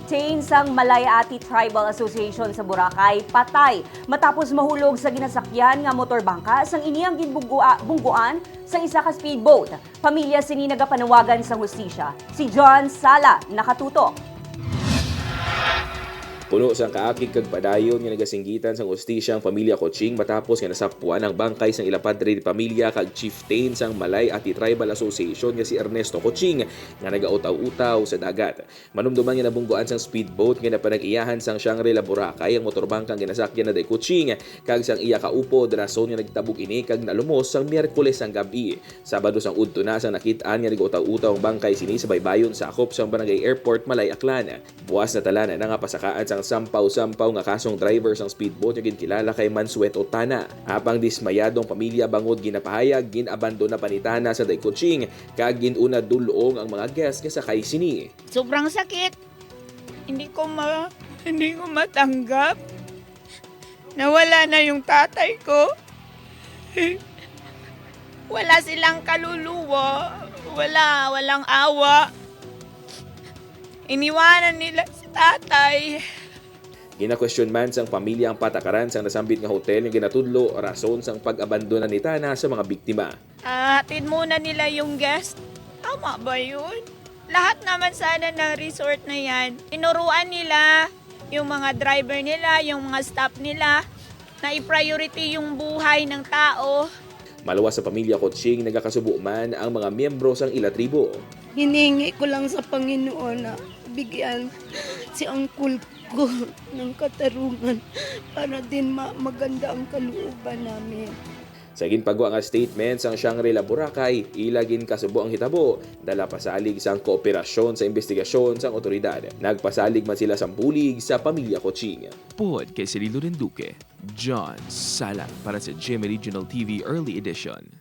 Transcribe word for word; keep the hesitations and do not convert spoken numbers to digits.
Chain sang Malay-Ati Tribal Association sa Boracay patay matapos mahulog sa ginasakyan nga motorbangka sang iniyang ginbungguan sa isa ka speedboat. Pamilya sini nagapanawagan sang hustisya. Si John Sala nakatutok. Puno sang kaakig kag padayon nga nagasinggitan sang hustisya ang pamilya Coching matapos nga nasapuan ang bangkay sang ila padre de pamilya kag chieftain sang Malay-Ati Tribal Association nga si Ernesto Coching nga nagautaw-utaw sa dagat. Manumduman nga nabungguan sang speedboat nga napanag-iyahan sang Shangri-La Boracay ang motorbangkang ginasakyan na day Coching kag sang iya kaupod, rason nga nagtabog ini kag nalumos sang Miyerkules sang gab-i. Sabado sang udto na sang nakit-an nga nagautaw-utaw ang bangkay sini sa baybayon sakop sang Barangay Airport, Malay, Aklan. Buas na talan na nga pasakaan sang sampaw-sampaw nga kasong driver sang speedboat nga ginkilala kay Mansuet Otana. Apang dismayado ang pamilya bangod ginapahayag gin-abandona pa ni Tana sa day Coching kag gin-una dul-ong ang mga guest nga sakay sini. Sobrang sakit. Hindi ko ma hindi ko matanggap. Nawala na yung tatay ko. Wala silang kaluluwa. Wala, walang awa. Iniwanan nila si tatay. Ginakwestiyon man sang pamilya ang patakaran sang nasambit nga hotel nga ginatudlo rason sang pag-abandona ni Tana sa mga biktima. Hatid muna nila yung guest. Tama ba yun? Lahat naman sana ng resort na yan, tinuruan nila yung mga driver nila, yung mga staff nila, na i-priority yung buhay ng tao. Maluwas sa pamilya Coching, nagakasubo man ang mga miyembro sang ila tribo. Hinihingi ko lang sa Panginoon na bigyan si uncle ko ng katarungan para din ma- maganda ang kalooban namin. Sa ginpagwa nga statement sang Shangri-La Boracay, ila ginkasubo ang hitabo, dala pasalig sang kooperasyon sa imbestigasyon sang otoridad. Nagpasalig man sila sang bulig sa pamilya Coching. Pod kay Cirilo Renduque, John Sala para sa G M A Regional T V Early Edition.